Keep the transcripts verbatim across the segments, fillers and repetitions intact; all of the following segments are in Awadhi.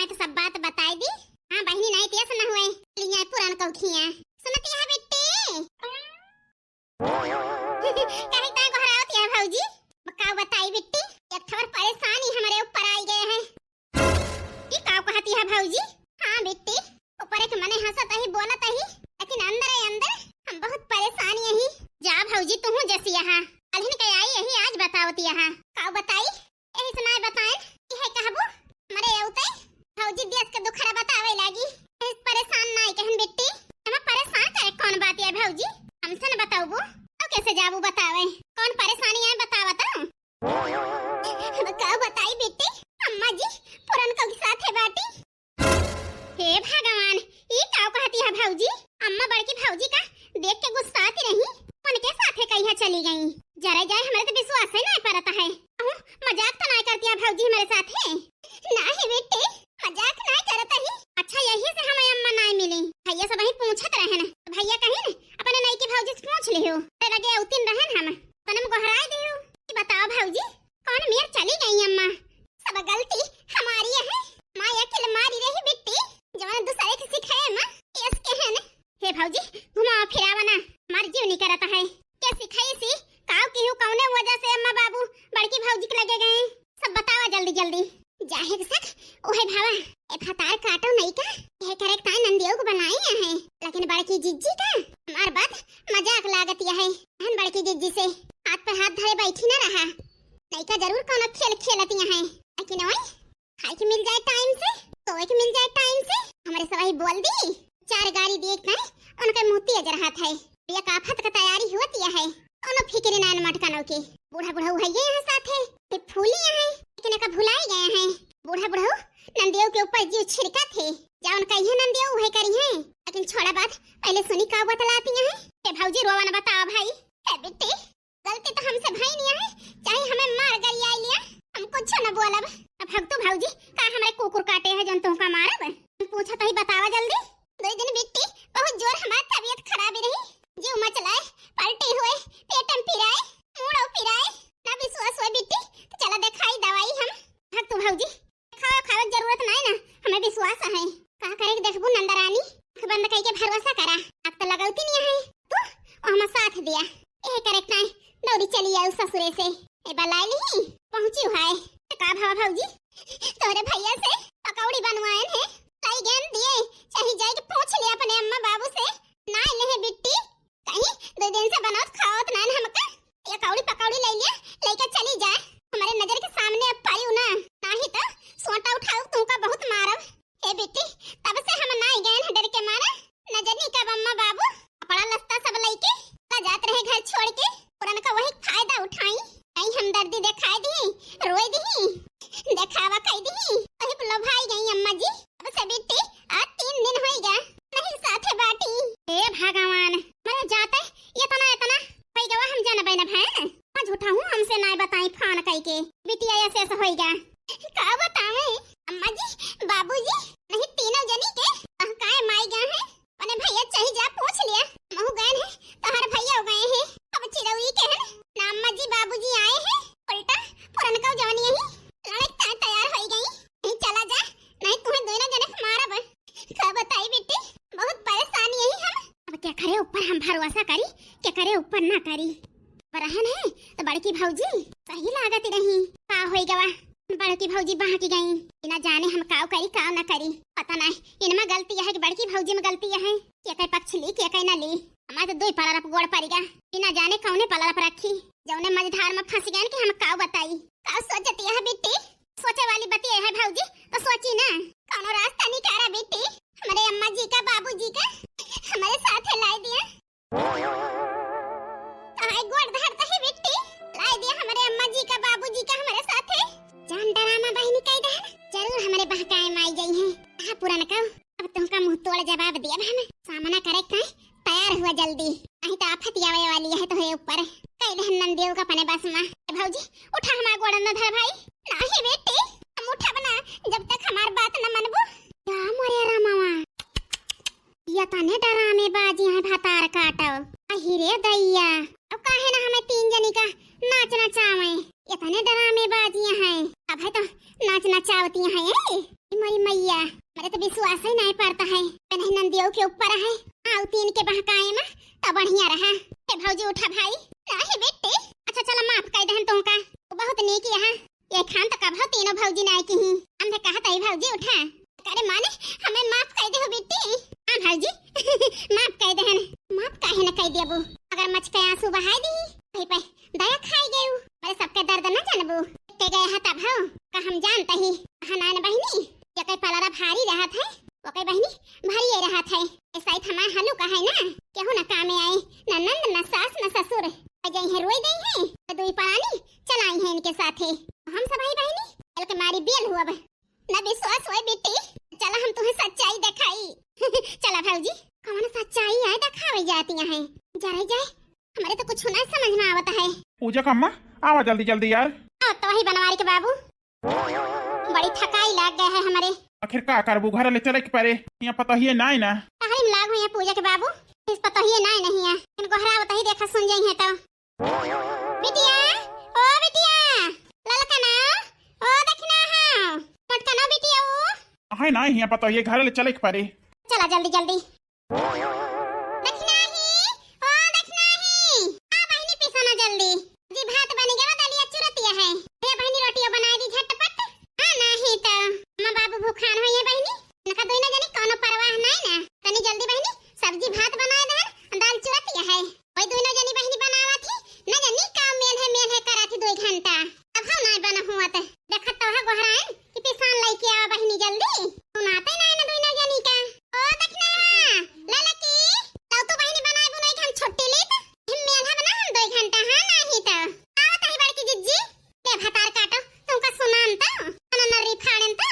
तो सब बात बताई दी। हाँ बहिनी, नाहीं तो ऐसा न हुए, लिया पुरान कौखिया। सुनती है बिट्टी? काहे ताई गोहरावती है भौजी? का बताई बिट्टी, एक ठवर परेशानी हमरे ऊपर आई गए है। ई का कहती है भौजी? हाँ बिट्टी, ऊपर एक मने हंसत ही बोलत ही, लेकिन अंदर ही अंदर हम बहुत परेशान यही। जा भौजी, तू हूँ जैसी यहाँ अलहिन के आई यही, आज बतावती यहाँ। का बताई? यही सुनाए बताएन, यह कहबू, मरे अउते भौजी देश के दुखड़ा बतावे लागी। ए, परेशान नाई कहन बिट्टी, हम परेशान करे कौन बात है भौजी? हमसे न बताऊबू, तो कैसे जाबू बतावे? कौन परेशानी है बतावा तो। अब का बताई बिट्टी, अम्मा जी पुरन को के साथ है बाटी। हे भगवान, ई का कहती है भौजी? अम्मा बड़की भौजी का देख के गुस्साती रही, उनके साथे कहिया चली गई। जरा जाए, हमरे तो विश्वास ही नहीं परत है। अहू, मजाक तो नहीं करती है भौजी हमरे साथे? नहीं बेटी, मजाक नहीं करत ही। अच्छा, यही से हमें अम्मा नहीं मिली। भैया सब ही पूछत रहन, तो भैया कहिन, अपने नई की भौजी से पूछ लियो। ते लगे उतिन रहन हम, तनम गोहराए दियो। कि बताओ भौजी, कौन मेर चली गई अम्मा? सब गलती हमारी है। माँ अकिल मारी रही बिट्टी, जवन दूसरे के सिखाए माँ, यस के है न। हे भौजी, घुमावा फिरावा ना, हमार जीव नहीं करता है। के सिखाई सी, काव की हूँ, कौने वजह से अम्मा बाबू बड़की भौजी के लगे गए? सब बतावा जल्दी जल्दी। जाहिर सक, ओहे भावा, ए भतार काटो नहीं का, यह करे ताई नंदियो को बनाई है, लेकिन बड़की जिज्जी का हमार बात मजाक लागत यह है। बहन बड़की जिज्जी से हाथ पे हाथ धरे बैठी ना रहा, लइका जरूर कोनो खेल खेलत यहाँ है, लेकिन ओए, खाए के मिल जाए टाइम से, सोए के मिल जाए टाइम से, हमरे सब ही बोल दी, चार गारी देख के उनके मुँह तेज रहत है। एक आफत का तैयारी हुवत यह है, कोनो फिक्र ना मटकनो के। बूढ़ा बुढ़ऊ है ये यहाँ साथ है, ये फूली यहाँ है, लेकिन एका भुलाई गए हैं। बूढ़ा बुढ़ऊ नंदियो के ऊपर जीव छिड़का थे, जा उनका ये नंदियो वही करी है। लेकिन छोड़ा बात, पहले सुनी का बतलाती है। ए भौजी रोवा न बताओ भाई। ए बिट्टी, गलती तो हमसे भई नहीं है, चाहे हमें मार गरियाई लिया, हम कुछ न बोलब। अब भग तू भौजी, का हमरे कुकुर काटे है जौन तुमका मारब? हम पूछत ही, बतावा जल्दी। दो दिन बिट्टी बहुत जोर हमार तबीयत खराब रही, जीव मचलाए, पलटी हुए, पेटम पिराए, मूड़ो पिराए, ना विश्वास हुए बिट्टी, तो चला देखाई दवाई हम। भग तू भौजी, खावे खावे जरूरत नाई ना, हमें विश्वास है। का करे के देखबू नंदरानी, आँख बंद कई के भरोसा करा, आँख तो लगौती नहीं है। तू ओ हम साथ दिया, ए करे के नाई, दौड़ी चली आऊ ससुरे से। ए बलाई नहीं, पहुँची है। तो का भावा भौजी, तोरे भैया से पकौड़ी बनवाए है, कई गेंद दिए, चाहे जाए के पूछ लिया अपने अम्मा बाबू से, नाई नहीं बिट्टी, कहीं दो दिन से बनौत खावत नान हमका। ये कौड़ी पकौड़ी ले लिया, लेके चली जाए। हमारे नजर के सामने अब पायू ना, नाही तो सोटा उठाऊ तुमका बहुत मारब। हे बेटी, तब से हम नाई गए हैं डर के मारा। नजर नहीं कब अम्मा बाबू, कपड़ा लत्ता सब लेके का जात रहे घर छोड़ के, पुरन का वही फायदा उठाई। कहीं हमदर्दी दिखाई दी, रोई दी, दिखावा कई दी, वही लोभाई गई अम्मा जी। अब से बेटी, आज तीन दिन होइगा, नहीं साथे बाटी। हे भगवान, मरे जाते इतना, इतना होइगा, हम जानबे न भैन। आ झूठा हूँ, हमसे ना बताई फोन कई के, बिटिया ऐसे, ऐसे होइगा। का बतावे अम्मा जी, बाबूजी, नहीं तीनों जनी के बहकाए माई गए हैं। अपने भैया चाही जा पूछ लिया, महू गए हैं, तोहर भैया गए हैं। अब चिरौरी के है ना, अम्मा जी बाबूजी आए हैं, उल्टा पुरनका जवानी यही लड़क तैयार होई गई। नहीं चला जा, नहीं तुम्हें दोनों जने के मारब। का बताई बेटी, बहुत परेशान यही हम। अब केकरे ऊपर हम भरोसा करी, केकरे ऊपर ना करी। पर रहन है तो बड़की भौजी सही लागत रही। का होई गवा, बड़की भौजी बहकी गई। इना जाने हम काव करी, काव ना करी, पता नहीं। इनमा गलती है कि बड़की भौजी में गलती है, के कई पक्ष ली, के कई ना ली। हमारे तो दुई पलरप गोड़ परिगा, इना जाने कौने पलरप रखी, जौने मझधार में फंस गए कि हम काव बताई। काव सोचती है बिट्टी? सोचे वाली बतिया है भौजी, तो सोची ना, कौनो रास्ता निकारा बेटी, हमारे अम्मा जी का, बाबू जी का हमारे साथ लाई दिया। तोहरे गोड़ धरता है बेटी, लाई दिया हमारे अम्मा जी का, बाबू जी का हमारे साथ है। जान डरामा बहिनी कह दे, जरूर हमारे बहकाए माई गई है। कहा पुरनका, अब तुमका मुंह तोड़ जवाब दिया हम, सामना करे का तैयार हुआ जल्दी, नहीं तो आफत आवे वाली है तोहरे ऊपर। कई दहन नंदियों का अपने बस में। ए भौजी, उठा हमार गोड़ न धर भाई। नाही बेटी, हम उठब ना, जब तक हमार बात न मनबू। या मोरे रामावा, ये तने डरामे बाजी है भतार काटो। अहि रे दैया, अब काहे ना हमें तीन जनी का नाच नचावे? ये तने डरामे बाजी है, अब है तो नाच नचावती है। ए, ई अरे मैया, मेरे तो विश्वास ही नहीं पड़ता है। नहीं नंदियों के ऊपर है, आउ तीन के बहकाए में तो बढ़िया रहा। ए भौजी उठा भाई। नहीं बेटी। अच्छा चला माफ कर दहन तुमका। बहुत नीक यहाँ। ये खान तो कब हो तीनों भौजी नाय की ही। हमने कहा था भौजी उठा। अरे माने हमें माफ कर दे हो बेटी। हाँ भौजी माफ कर दहन। माफ काहे न कर देबू? अगर मच के आंसू बहाई दी वही पे दया खाई गयू। अरे सबके दर्द न जानबू। ते गए हा तब हो का हम जानता ही। हाँ नान बहिनी, जके पलरा भारी रहत है ओके बहिनी भारी ये रहत है। ऐसा ही हमार हलू का है ना, केहू ना कामे आए, ना नंद ना सास ना ससुर। जइहे रोई दइहे तो दुई परानी चलाई है इनके साथे। हम सब भाई बहिनी चल के मारी बेल हुआ बा। ना विश्वास होए बेटी, चला हम तुम्हें सच्चाई दिखाई। चला भौजी। कौन सच्चाई है दिखावे जाती है? जरा जाए, हमारे तो कुछ ना समझ में आवत है। पूजा का अम्मा, आवा जल्दी जल्दी यार। आओ तो वही बनवारी के बाबू, बड़ी थकाई लाग गया है हमारे। आखिर का करबू, घर ले चले के परे। यहाँ पतोहिए नाय ना। तहरी में लाग हुई है पूजा के बाबू, इस पतोहिए नाय नहीं है। इनको हरावत ही देखा सुन जाई है तो। बिटिया, ओ बिटिया, ललकना, ओ दखिना, हाँ, मोटकना बिटिया, ओ। है ना, यहाँ पतोहिए घर ले चले के परे। चला जल्दी जल्दी। दखिना ही, ओ दखिना ही। आ बहिनी पिसना जल्दी। जी भात बनी गवा, दलिया चुरतिया है। हे बहिनी रोटियो बनाई दी झटपट। हाँ नाही तो अम्मा बाबू भूखान होइहे बहिनी। इनका दोनों जनी कौनो परवाह नाय ना। तनी जल्दी बहिनी सब्जी भात बनाए दहन, दाल चुरतिया है। वही दोनों जनी बहिनी बनावा थी, न जनी का मेल है मेल है करा थी दो घंटा। अब हम नाय बना हुआ ते। देखत तो है गोहराइन कि पिसान लेके आवा बहिनी जल्दी। सुनाते नाय ना दोनों जनी का। ओ दखिना, ललकी, तब तो बहिनी बनाए बुनाई के हम छुट्टी लीत। हम मेल है बना हम दो घंटा, हाँ नाही तो। आवत ही बड़की जिज्जी, ले भतार काटो, तुमका सुनान तो, अननरी फाड़न तो।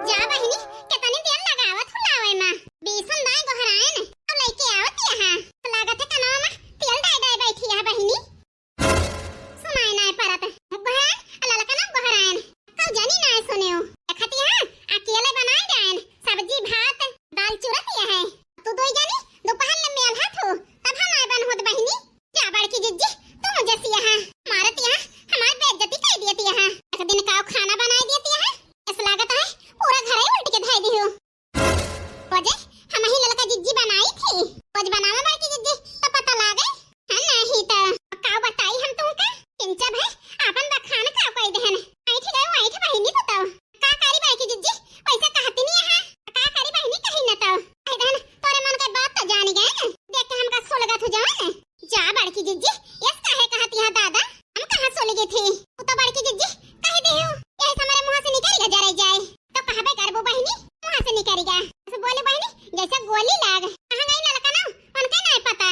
जा बहिनी, केतनी देर लगावत हु लावे मा। बीसन दाई गोहराइन, अब लइके आवत यहाँ। लागत है कनवा मा तेल डाय डाय बैठी है बहिनी। सुनाई नाय परत। गोहराइन, आ ललकना गोहराइन। कौ जनी नाय सुनेउ। देखत यहाँ, अकेले बनाए जाएन। सब्जी भात, दाल चुरत यह है। तू दोई जनी, दोपहर ले मेल हाथ हो, तब हम आए बन होत बहिनी। जा बड़की जिज्जी, तू जैसी यहाँ मारत यहाँ हमार बेइज्जती कर दियत यहाँ। एक दिन काव खाना बनाई दियत यहाँ, ऐसा लागत है पूरा घर ही उल्ट के धाई दियो। वजे हम ही ललका जिज्जी बनाई थी, वज बनावे बड़की जिज्जी तो पता लागे। हाँ नहीं तो काव बताई हम तुमका। किंचा भाई आपन बखान काव कई देहन। ऐठ गए ऐठ बहिनी तो, तो। का करी बड़की जिज्जी, वैसे कहती नहीं है। का करी बहिनी कही न तो। कह देहन तोरे मन के बात तो जानी गए। देख के हमका सुलगत हो जाओ। जा बड़की जिज्जी, यस काहे कहती है दादा? हम कहाँ सुलगी थी? तू तो बड़की जिज्जी कह दे हो, यही से हमारे मुँह से निकल गया जरे जाए। तो कहबे करबो बहिनी, मुँह से निकल गया। ऐसे बोले बहिनी, जैसे गोली लाग। कहाँ गई ललकना? उनके नहीं पता।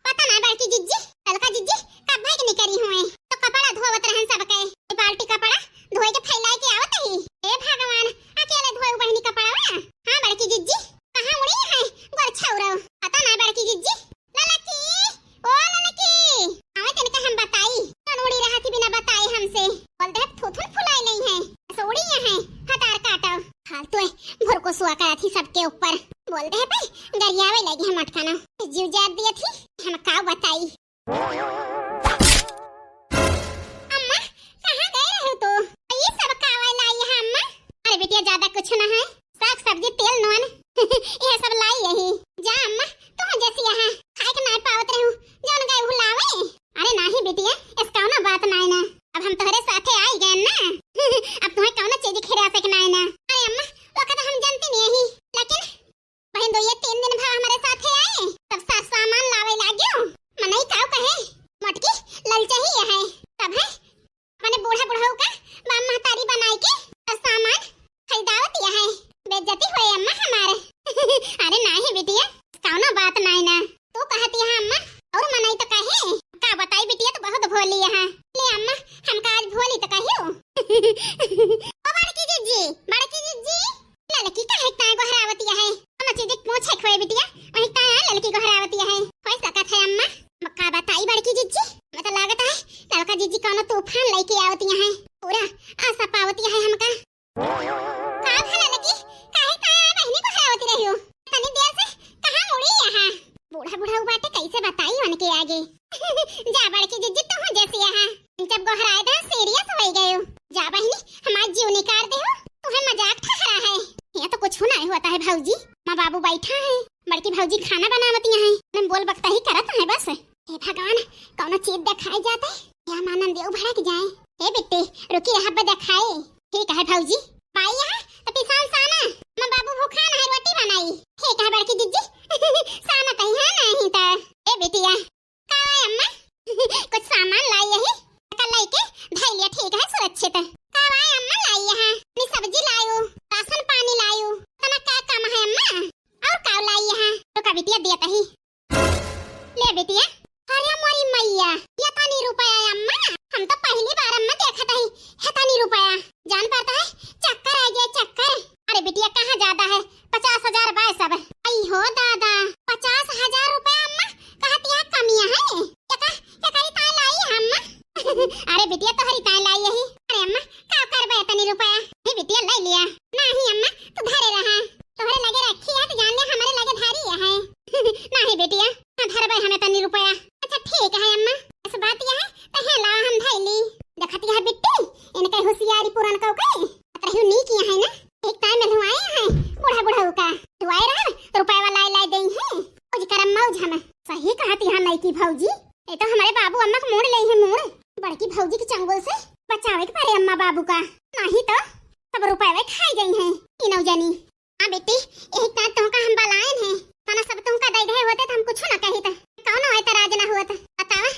पता ना बड़की जिज्जी, ललका जिज्जी कब भाई के निकरी हुए। तो कपड़ा धोवत रहन सबके। ये बाल्टी कपड़ा धोए के फैलाए के आवत ही। हे भगवान, अकेले धोए बहिनी कपड़ा ना? हाँ बड़की जिज्जी, कहाँ उड़ी है गोर छौरा? पता ना बड़की जिज्जी। ललकी, ओ ललकी, आवे तनिका हम बताई। कौन उड़ी रहा थी बिना बताए हमसे? बोल दे थुथुन फुलाई नहीं है। बस उड़ी यहाँ, हतार काटो। फालतू है, भोर को सुआ करा थी सबके ऊपर। बोल दे पे, गरियावे लगी हम अटकाना। जीव जात दिया थी, हम का बताई। अम्मा, कहाँ गए रहे तू? ये सब कावा लाई है अम्मा? अरे बिटिया, ज्यादा कुछ ना है, साग सब्जी तेल नून यह सब लाई यही। जा अम्मा, तू जैसी यहाँ खाए के नाय पावत रहू, जौन गए हु लावे। अरे नाही बिटिया, इस कौनो बात नाय ना, अब हम तोहरे साथे आई गए ना। अब तुम्हें कौनो चीज खिरा सके नाय ना। अरे अम्मा, वो कदा हम जानती नहीं यही, लेकिन बहिन, दो ये तीन दिन भर हमारे साथे आए, तब सार सामान लावे लाग्यो। मनई काव कहे, मोटकी ललचही है। तब है अपने बूढ़ा बुढ़ऊ का बाप महतारी बनाई के और सामान खरीदावत यह है। बेइज्जती होए अम्मा हमारे। अरे नाही बिटिया, कौनो बात नाही ना। तू कहती है अम्मा, और मनई तो कहे। का बताई बिटिया, तो बहुत भोली है। ले अम्मा, हमका आज भोली तो कहियो। ओ बड़की जिज्जी, बड़की जिज्जी। ललकी काहे ताय गोहरावतिया है? हम चीज पूछे खोए बिटिया, वही ताय ललकी गोहरावतिया है। हो सकत है अम्मा। म-, का बताई बड़की जिज्जी? मैं तो लागत है ललका जिज्जी कौनो तूफान लेके आवतिया है। पूरा आशा पावतिया है हमका। का भला ललकी, काहे ताय बहिनी गोहरावती रहियो? तनी देर से कहाँ मुड़ी यहाँ? बूढ़ा बूढ़ा बाटे, कैसे बताई उनके आगे। जा बड़की जिज्जी, तू जैसी यहाँ। जब गोहराए दे, सीरियस होई गए। जा बहिनी, हमार जीव निकाल देहो, तुहे मजाक ठहरा है। यहाँ तो कुछ नहीं होता है भौजी, माँ बाबू बैठा है, बड़की भौजी खाना बनावतिया है, हम बोल बकता ही करत है बस। हे भगवान, कौनो चीज दिखाई जाते, या मानन देव भड़क जाए। ए बिट्टी, रुकी, यहाँ पे दिखाए। ठीक है भौजी। पाई यहाँ तो पिसान साना, माँ बाबू भूखा ना है, रोटी बनाई। ठीक है बड़की जिज्जी, साना तई है नहीं तो। ए बिटिया, का है अम्मा? कुछ सामान लाई यही, का लाई के धई लिया, ठीक है सुरक्षित। का है अम्मा लाई यहाँ? नी सब्जी लायू, राशन पानी लायू, तना का काम है अम्मा? और का लाई यहाँ? तो का बिटिया दिया तही। ले बिटिया। अरे मोरी मैया, ये तनी रुपया है अम्मा, हम तो पहली बार अम्मा देखत हई, ये तनी रुपया। जान पड़ता है, चक्कर आ गया, चक्कर। अरे बिटिया, कहाँ ज्यादा है, पचास हजार बाय सब। आई हो दादा, पचास हजार रुपया अम्मा, कहत यहाँ कमियाँ है। ये का, ये करी ताई लाई है अम्मा? अरे बिटिया, तोहरी ताई लाई यही। अरे अम्मा, का करबे तनी रुपया? हे बिटिया, ले लिया। नहीं अम्मा, तू धरे रहा। तोहरे लगे रखी है तो जान ले हमारे लगे धारी है। नहीं बिटिया, ना धरबे हमें तनी रुपया। अच्छा ठीक है अम्मा, ऐसे बात यह है तो है ला हम धैली। देखत यह बिट्टी, इनके होशियारी पुरन कौ के। अतरहु नी किया है ना, एक ताई में धुआए हैं बूढ़ा बूढ़ा का। धुआए रहा, रुपया वाला लाई लाई देई है। कुछ करम मौज हम। सही कहत यहाँ नई की भौजी, ये तो हमारे बाबू अम्मा के मूड़ ले है मूड़। बड़की भौजी के चंगुल से बचावे के पड़े अम्मा बाबू का, नहीं तो सब रुपया खाई गई हैं तीनों जनी। हाँ बेटी, यही का तुमका हम बलायन है, तना सब तुमका दे दे होते तो हम कुछ ना कही तो। कौनो एतराज ना हुआ तो बतावा,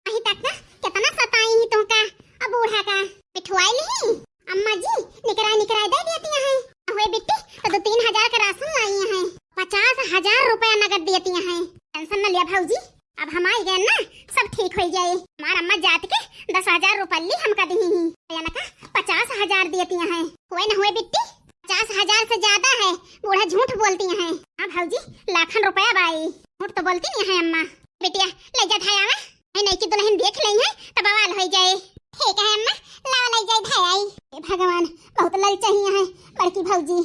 अही तक ना कितना सताई ही तुमका, अब बूढ़ा का पिठुआई ली। अम्मा जी, निकराई निकराई दे देती हैं। हुए बिट्टी, तो दो तीन हजार का राशन लाई हैं, पचास हजार रुपया नगद देती हैं। टेंशन न लिया भौजी, अब हम आई गए ना, सब ठीक हो जाए। हमार अम्मा जात के दस हजार रुपया ली हमका दी ही, या ना का पचास हजार देती हैं। हुए न हुए बिट्टी, पचास हजार से ज्यादा है, बूढ़ा झूठ बोलती हैं। हाँ भौजी, लाखन रुपया बाई, झूठ तो बोलती नहीं है अम्मा। बिटिया, ले जा धाया में, है नहीं कि दुल्हन देख ले है तो बवाल हो जाए। ठीक है अम्मा, लावा ले जाए धाया। हे भगवान, बहुत ललचाही है बड़की भौजी।